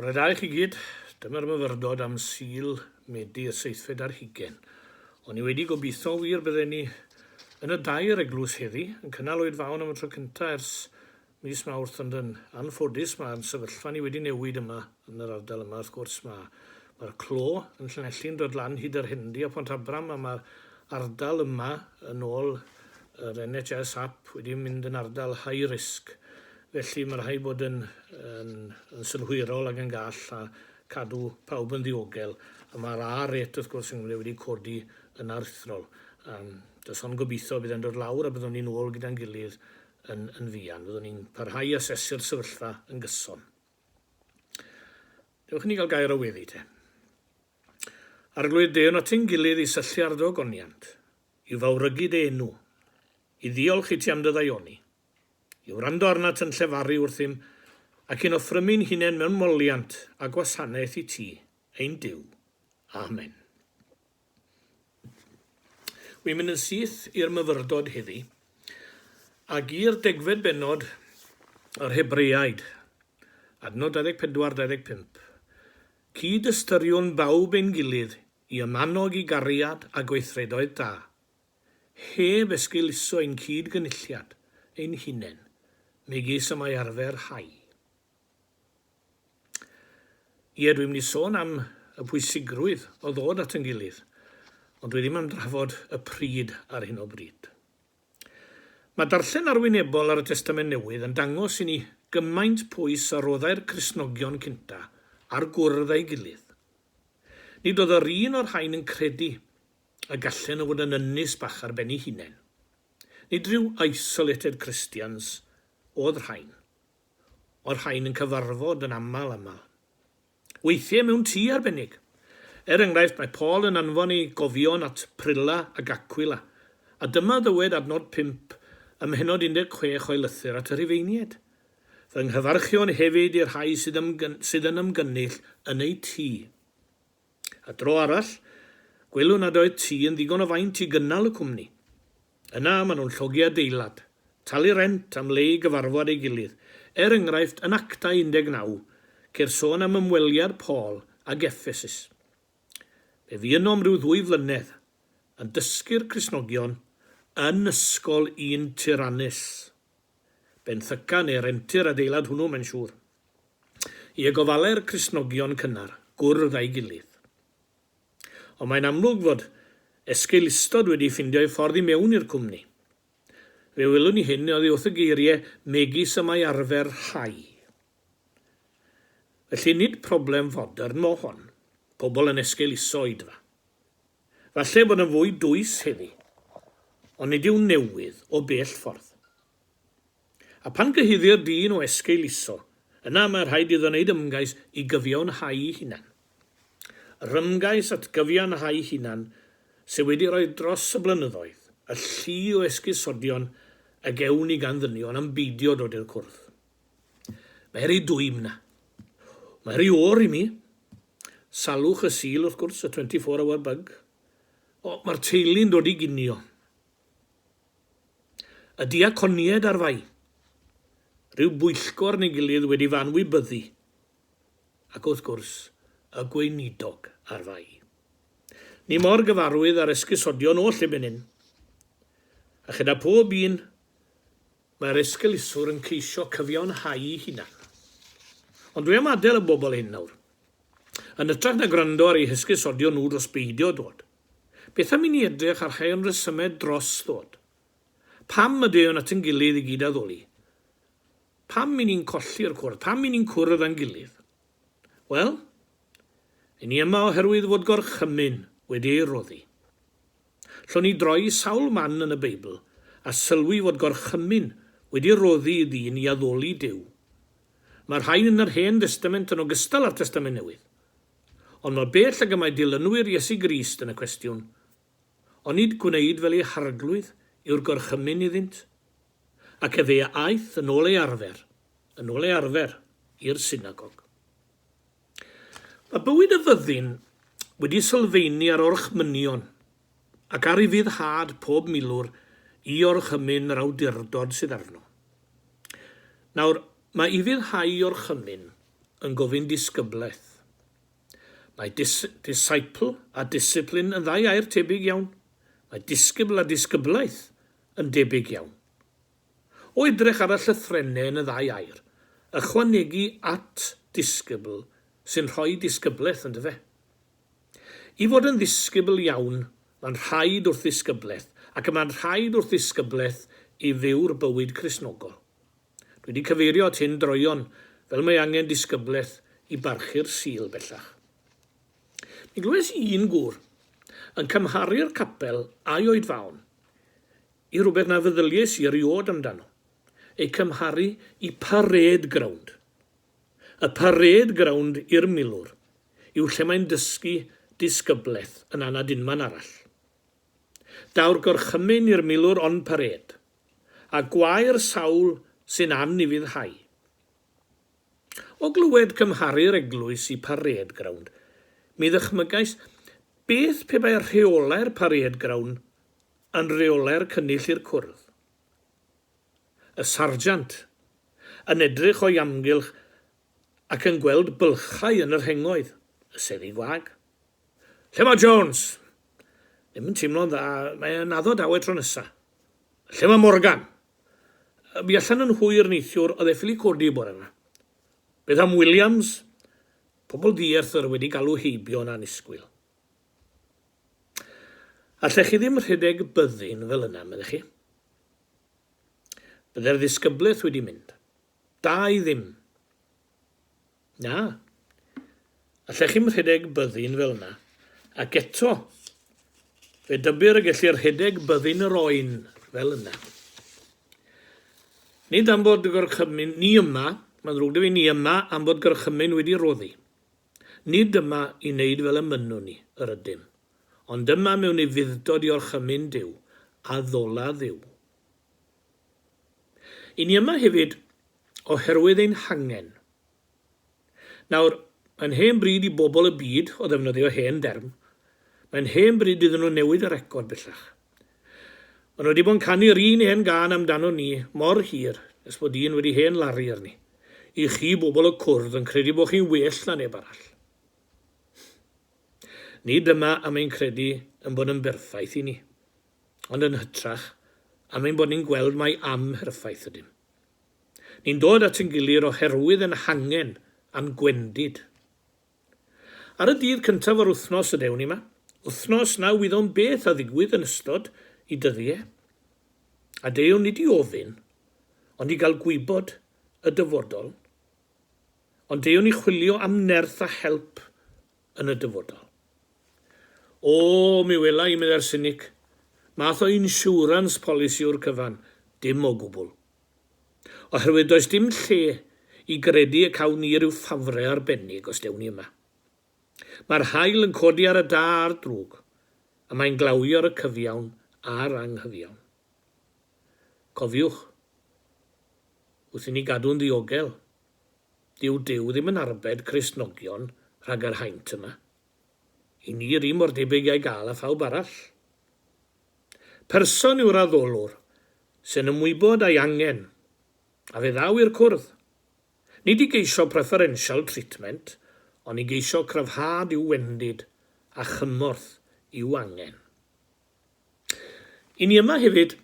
Bore da i chi gyd. Dyma'r myfyrdod am Sul Medi y seithfed ar hugen. O'n i wedi gobeithio wir bydden ni yn y dair eglwys heddi, yn cynnal oedfaon am y tro cynta ers mis Mawrth, ond yn anffodus mae'r sefyllfa ni wedi newid yma yn yr ardal yma. Wrth gwrs mae mae'r clo yn Llanelli'n dod lan hyd yr Hendy a Pontabram a mae'r ardal yma yn ôl yr NHS app wedi mynd yn ardal high risk. Felly mae rhaid bod yn, yn, yn synhwyrol ac yn gall a cadw pawb yn ddiogel. A mae'r A rate wrth gwrs yng Nghymru wedi codi yn aruthrol. Um, does ond gobeithio bydd e'n dod lawr a byddwn ni'n ôl gyda'n gilydd yn, yn fuan. Byddwn ni'n parhau i asesu'r sefyllfa yn gyson. Dewch i ni gael gair o weddi te. Arglwydd, deuwn at ein gilydd i syllu ar dy ogoniant, i fawrygu dy enw, i ddiolch i ti am dy ddaioni, i wrando arnat yn llefaru wrthym, ac i'n offrymu'n hunain mewn moliant a gwasanaeth i ti, ein Duw. Amen. Wi'n mynd yn syth i'r myfyrdod heddi, ac i'r degfed bennod yr Hebreaid, adnod 24-25. Cyd-ystyriwn bawb ein gilydd i ymanog i gariad a gweithredoedd da, heb esgeuluso ein cyd-gynulliad ein hunain, megis y mae arfer rhai. Ie, dwi'n mynd i sôn am y pwysigrwydd o ddod at yn gilydd, ond dwi ddim am drafod y pryd ar hyn o bryd. Mae darllen arwynebol ar y Testament Newydd yn dangos i ni gymaint pwys a roddai'r Cristnogion cynta ar gwrdd â'i gilydd. Nid oedd yr un o'r rhain yn credu y gallen nhw fod yn ynys bach ar ben eu hunain. Nid rhyw isolated Christians oedd rhain. Oedd rhain yn cyfarfod yn aml, aml. Weithiau mewn tŷ arbennig. Er enghraifft, mae Paul yn anfon ei gofion at Prilla ac Aquila, a dyma ddywed adnod 5 ym mhennod 16 o'i lythyr at y Rhufeiniaid, Fy nghyfarchion hefyd i'r rhai sydd sydd yn ymgynnull yn eu tŷ. A dro arall, gwelwn nad oedd tŷ yn ddigon o faint i gynnal y cwmni. Yna, maen nhw'n llogi adeilad, talu rhent am le i gyfarfod ei gilydd. Er enghraifft, yn Actau 19, ceir sôn am ymweliad Paul ag Effesus. Fe fu yno am ryw ddwy flynedd, yn dysgu'r Cristnogion yn ysgol un Tyrannus. Benthyca neu rentu'r adeilad hwnnw, mae'n siŵr. Ie, gofalai'r Cristnogion cynnar gwrdd â'i gilydd. Ond mae'n amlwg fod esgeulustod wedi ffindio'i ffordd i mewn i'r cwmni. Fe welwn ni hyn oddi wrth y geiriau megis y mae arfer rhai. Felly nid problem fodern mo hon, pobl yn esgeuluso oedfa. Falle bod yn fwy dwys heddi, ond nid yw'n newydd o bell ffordd. A phan gyhuddir dyn o esgeuluso, yna mae rhaid iddo wneud ymgais i gyfiawnhau'i hunan. Yr ymgais at gyfiawnhau'i hunan sydd wedi rhoi dros y blynyddoedd y llu o esgusodion y gewn ni gan ddynion am beidio dod i'r cwrdd. Mae rhy dwym 'na. Mae rhy oer i mi. Salwch y Sul, wrth gwrs, y 24 hour bug. O, mae'r teulu'n dod i ginio. Y diaconiaid ar fai. Rhyw bwyllgor neu gilydd wedi fy anwybyddu. Ac wrth gwrs, y gweinidog ar fai. Ni mor gyfarwydd â'r esgusodion oll erbyn hyn. A chyda pob un, mae'r esgeluswr yn ceisio cyfiawnhau ei hunan. Ond dwi am adael y bobl hyn nawr. Yn hytrach na gwrando ar eu hesgusodion nhw dros beidio dod, Beth am i ni edrych ar rhai o'n rhesymau dros ddod? Pam y deuwn at ein gilydd i gyd-addoli? Pam i ni'n colli'r cwrdd? Pam i ni'n cwrdd â'n gilydd? Wel, i ni yma oherwydd fod gorchymyn wedi ei roddi. Llwn ni droi sawl man yn y Beibl a sylwi fod gorchymyn wedi roddi i ddyn i addoli Duw. Mae'r rhain yn yr Hen Destament yn ogystal â'r Testament Newydd. Ond mor bell ag y mae dilynwyr Iesu Grist yn y cwestiwn, onid gwneud fel eu Harglwydd yw'r gorchymyn iddynt? Ac efe a aeth yn ôl ei arfer, yn ôl ei arfer, i'r synagog. Mae bywyd y fyddin wedi sylfaenu ar orchmynion ac ar ufuddhad pob milwr i orchymyn yr awdurdod sydd arno. Nawr, mae ufuddhau i orchymyn. yn gofyn disgyblaeth. Mae dis disciple a discipline yn ddau air tebyg iawn. Mae disgybl a disgyblaeth yn debyg iawn. O edrych ar y llythrennau yn y ddau air, ychwanegu at disgybl sy'n rhoi disgyblaeth, yndyfe? I fod yn ddisgybl iawn, mae'n rhaid wrth ddisgyblaeth, ac y mae'n rhaid wrth ddisgyblaeth i fyw'r bywyd Cristnogol. Dwi wedi cyfeirio at hyn droeon, fel mae angen disgyblaeth i barchu'r Sul bellach. Mi glywes i un gŵr yn cymharu'r capel a'i oedfaon i rywbeth na feddyliais i erioed amdano, eu cymharu i parade ground. Y parade ground i'r milwr yw lle mae'n dysgu disgyblaeth yn anad unman arall. Daw'r gorchymyn i'r milwr on parade, a gwae'r sawl sy'n anufuddhau. O glywed cymharu'r eglwys i parade ground, mi ddychmygais beth pe bai rheolau'r parade ground yn reolau'r cynnull i'r cwrdd. Y sarjant, yn edrych o'i amgylch ac yn gweld bylchau yn y rhengoedd, y seddi gwag. Lle mae Jones? Ddim yn teimlo'n dda, mae e'n addo daw e tro nesa. Lle mae Morgan? Bu allan yn hwyr neithiwr, oedd e ffili codi y bore yma. Beth am Williams? Pobl dierthr wedi galw heibio yn annisgwyl. Allech chi ddim rhedeg byddin fel yna, meddech chi. Bydde'r ddisgyblaeth wedi mynd. Da i ddim. Na. Allech chi'm rhedeg byddin fel yna. Ac eto, fe dybir y gellir rhedeg byddin yr oen fel yna. Nid am bod gorchymyn, ni yma, mae'n ddrwg 'da fi, ni yma am bod gorchymyn wedi roddi. Nid yma i wneud fel y mynnwn ni, yr ydym, ond yma mewn ufudd-dod i orchymyn Duw, a ddola Dduw. I ni yma hefyd oherwydd ein hangen. Nawr, mae'n hen bryd i bobl y byd, o ddefnyddio hen derm, mae'n hen bryd iddyn nhw newid y record bellach. Maen nhw wedi bod yn canu'r un hen gân amdano ni mor hir nes bod un wedi hen laru arni. I chi bobl y cwrdd yn credu bod chi'n well na neb arall. Nid yma am ein credu yn bod yn berffaith i ni, ond yn hytrach am ein bod ni'n gweld mai amherffaith ydym. Ni'n dod at ein gilydd oherwydd ein hangen a'n gwendid. Ar y dydd cyntaf o'r wythnos y dewn i 'ma, wythnos na wyddom beth a ddigwydd yn ystod i dyddie. A deuwn nid i ofyn, ond i gael gwybod y dyfodol, ond deuwn i chwilio am nerth a help yn y dyfodol. O, mi wela i, meddai'r sinic, math o insurance policy yw'r cyfan, dim o gwbl. Oherwydd does dim lle i gredu y cawn ni ryw ffafre arbennig os dewn ni yma. Mae'r haul yn codi ar y da a'r drwg, a mae'n glawio ar y cyfiawn a'r anghyfiawn. Cofiwch, wrth i ni gadw'n ddiogel, dyw Duw ddim yn arbed Cristnogion rhag yr haint yma. I ni yr un mor debyg a'i gael â phawb arall. Person yw'r addolwr sy'n ymwybod â'i angen, a fe ddaw i'r cwrdd. Nid i geisio preferential treatment, ond i geisio cryfhad i'w wendid a chymorth i'w angen. I ni yma hefyd,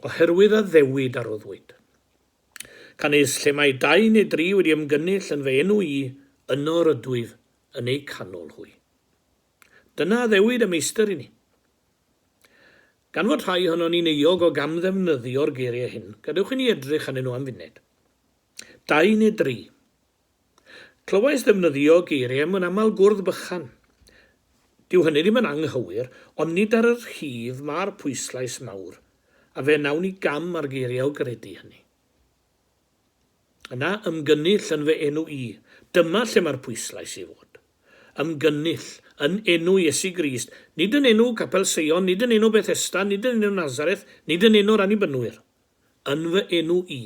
oherwydd addewid a roddwyd. Canys lle mae dau neu dri wedi ymgynnull yn fy enw i, yno yr ydwyf yn eu canol hwy. Dyna addewid y Meistr i ni. Gan fod rhai ohonon ni'n euog o gamddefnyddio'r geiriau hyn, gadewch i ni edrych arnyn nhw am funud. Dau neu dri. Clywais ddefnyddio geiriau mewn aml gwrdd bychan. Dyw hynny ddim yn anghywir, ond nid ar y rhif mae'r pwyslais mawr, a fe wnawn ni gam ar geiriau o gredu hynny. Yna, ymgynnull yn fy enw i. Dyma lle mae'r pwyslais i fod. Ymgynnull, yn enw Iesu Grist, nid yn enw Capel Seion, nid yn enw Bethesda, nid yn enw Nazareth, nid yn enw'r Annibynwyr. Yn fy enw i.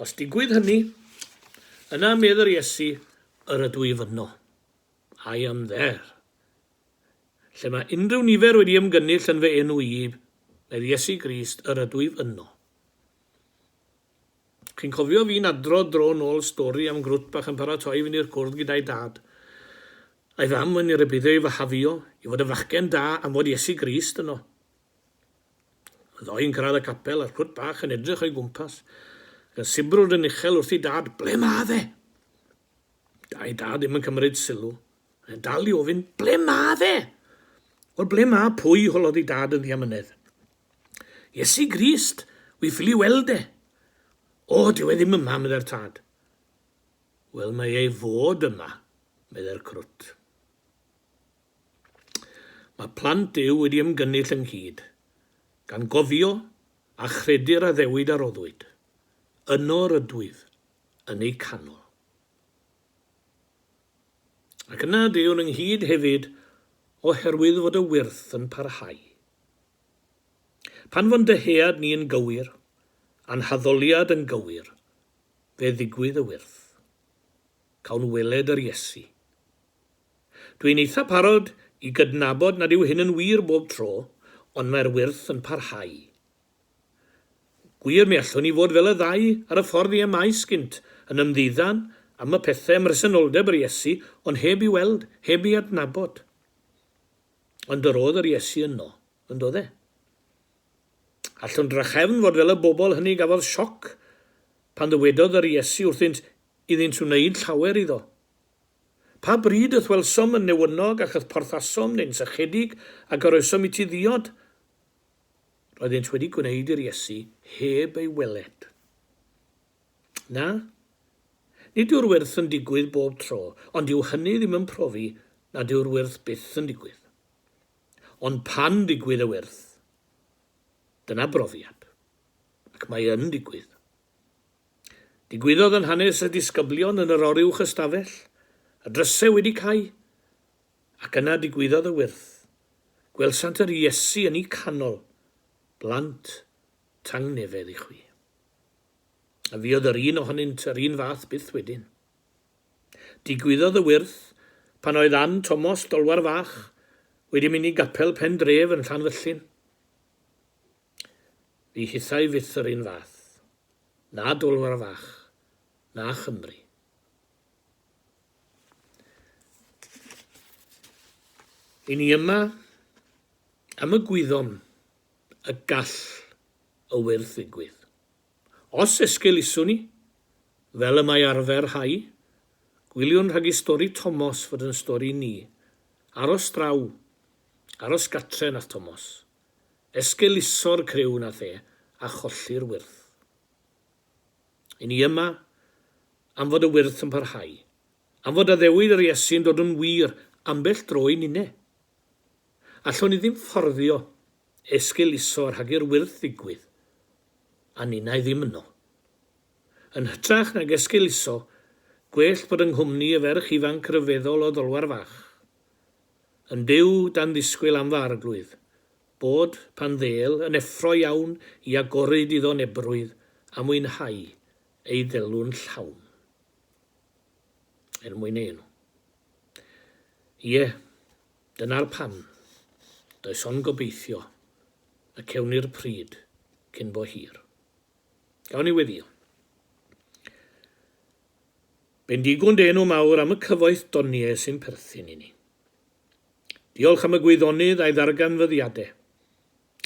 Os digwydd hynny, yna medd yr Iesu, yr ydw i fyno. I am there. Lle mae unrhyw nifer wedi ymgynnull yn fy enw i, medd Iesu Grist, yr ydwyf yno. Chi'n cofio fi'n adrodd dro nôl stori am grwt bach yn paratoi i fynd i'r cwrdd gyda'i dad. A'i fam yn ei rybuddio i fahafio, i fod yn fachgen da am fod Iesu Grist yno. Y ddoi yn cyrraedd y capel a'r crwt bach yn edrych o'i gwmpas, ac yn sibrwd yn uchel wrth ei dad, Ble ma fe? A'i dad ddim yn cymryd sylw. Mae'n dal i ofyn, Ble ma fe? Wel, ble ma pwy? holodd ei dad yn ddiamynedd. Iesu Grist, wi ffili weld e. O, dyw e ddim yma, meddai'r tad. Wel, mae ei fod yma, meddai'r crwt. Mae plant Duw wedi ymgynnull ynghyd, gan gofio a chredu'r addewid a roddwyd. Yno yr ydwyf, yn eu canol. Ac yna deuwn ynghyd hefyd oherwydd fod y wyrth yn parhau. Pan fo'n dyhead ni yn gywir, a'n haddoliad yn gywir, fe ddigwydd y wyrth. Cawn weled yr Iesu. Dwi'n eitha parod i gydnabod nad yw hyn yn wir bob tro, ond mae'r wyrth yn parhau. Gwir, mi allwn ni fod fel y ddau ar y ffordd i Emaus gynt, yn ymddiddan am y pethau ym mhresenoldeb yr Iesu, ond heb i weld, heb i adnabod. Ond yr oedd yr Iesu yno, yn doedd e? Allwn drachefn fod fel y bobl hynny gafodd sioc pan ddywedodd yr Iesu wrthynt iddynt wneud llawer iddo. Pa bryd y'th welsom yn newynog ac y'th porthasom neu'n sychedig ac yr oesom i ti ddiod? Roeddynt wedi gwneud i'r Iesu heb ei weled. Na, nid yw'r wyrth yn digwydd bob tro, ond dyw hynny ddim yn profi nad yw'r wyrth byth yn digwydd. Ond pan ddigwydd y wyrth, dyna brofiad, ac mae yn digwydd. Digwyddodd yn hanes y disgyblion yn yr oruwch ystafell, y drysau wedi cau, ac yna digwyddodd y wyrth. Gwelsant yr Iesu yn eu canol, blant tangnefedd i chwi. A fuodd yr un ohonynt yr un fath byth wedyn. Digwyddodd y wyrth pan oedd Ann Tomos Dolwar Fach wedi mynd i gapel Pen Dref yn Llanfyllin. Fu hithau fyth yr un fath, na Dolwar Fach, na Chymru. I ni yma am y gwyddom y gall y wyrth ddigwydd. Os esgeuluswn ni, fel y mae arfer rhai, gwyliwn rhag i stori Tomos fod yn stori ni. Aros draw, aros gatre nath Tomos. Esgeuluso'r criw nath e, a cholli'r wyrth. I ni yma, am fod y wyrth yn parhau, am fod addewid yr Iesu'n dod yn wir ambell dro i ninne. Allwn ni ddim fforddio esgeuluso rhag i'r wyrth ddigwydd, a ninnau ddim yno. Yn hytrach nag esgeuluso, gwell bod yng nghwmni y ferch ifanc ryfeddol o Ddolwar Fach. Yn byw dan ddisgwyl am fy arglwydd, bod, pan ddêl, yn effro iawn i agoryd iddo nebrwydd a mwynhau ei ddelw'n llawn. Er mwyn ei enw. Ie, dyna'r pam. Does ond gobeithio y cewn ni'r pryd cyn bo hir. Gawn ni weddio. Bendigwn dy enw mawr am y cyfoeth doniau sy'n perthyn i ni. Diolch am y gwyddonydd a'i ddarganfyddiadau,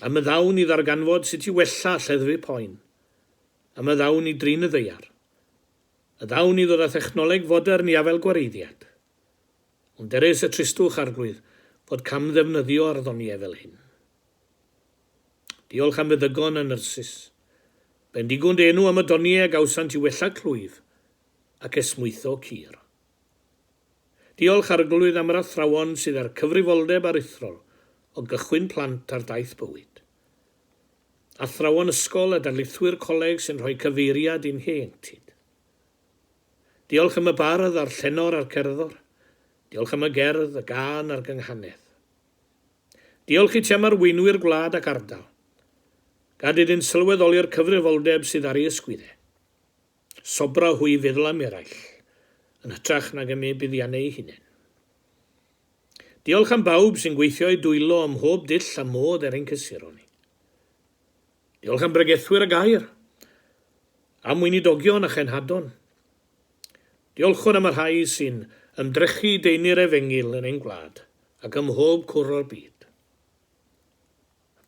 am y ddawn i ddarganfod sut i wella lleddfu poen, am y ddawn i drin y ddaear, y ddawn i ddod â thechnoleg fodern i afael gwareiddiad. Ond erys y tristwch, Arglwydd, fod camddefnyddio ar ddoniau fel hyn. Diolch am feddygon a nyrsys. Bendigwn dy enw am y doniau a gawsant i wella clwyf ac esmwytho cur. Diolch, Arglwydd, am yr athrawon sydd â'r cyfrifoldeb aruthrol o gychwyn plant ar daith bywyd. Athrawon ysgol a darlithwyr coleg sy'n rhoi cyfeiriad i'n hieuenctid. Diolch am y bardd a'r llenor a'r cerddor. Diolch am y gerdd, y gân a'r gynghanedd. Diolch i ti am arweinwyr gwlad ac ardal. Gad iddynt sylweddoli'r cyfrifoldeb sydd ar eu ysgwyddau. Sobra hwy i feddwl am eraill, yn hytrach nag am eu buddiannau eu hunain. Diolch am bawb sy'n gweithio eu dwylo ym mhob dull a modd er ein cysuro ni. Diolch am bregethwyr y gair. Am weinidogion a chenhadon. Diolchwn am y rhai sy'n ymdrechu i daenu'r efengyl yn ein gwlad ac ym mhob cwr o'r byd.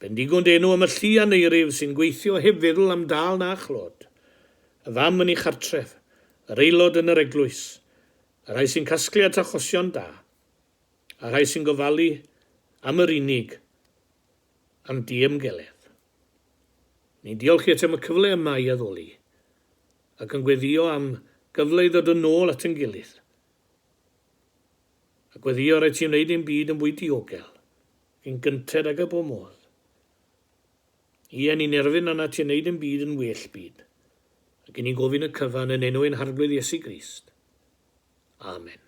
Bendigwn dy enw am y llu aneirif sy'n gweithio heb feddwl am dâl na chlod, y fam yn ei chartref, yr aelod yn yr eglwys, y rhai sy'n casglu at achosion da, a'r rhai sy'n gofalu am yr unig, am diymgeledd. Ni'n diolch i ti am y cyfle yma i addoli, ac yn gweddïo am gyfle i ddod yn ôl at ein gilydd, a gweddïo rhaid ti wneud ein byd yn fwy diogel, Yn gynted ag y bo modd. Ie, ni'n erfyn arnat ti wneud ein byd yn well byd. Ac i ni'n gofyn y cyfan yn enw ein Harglwydd Iesu Grist. Amen.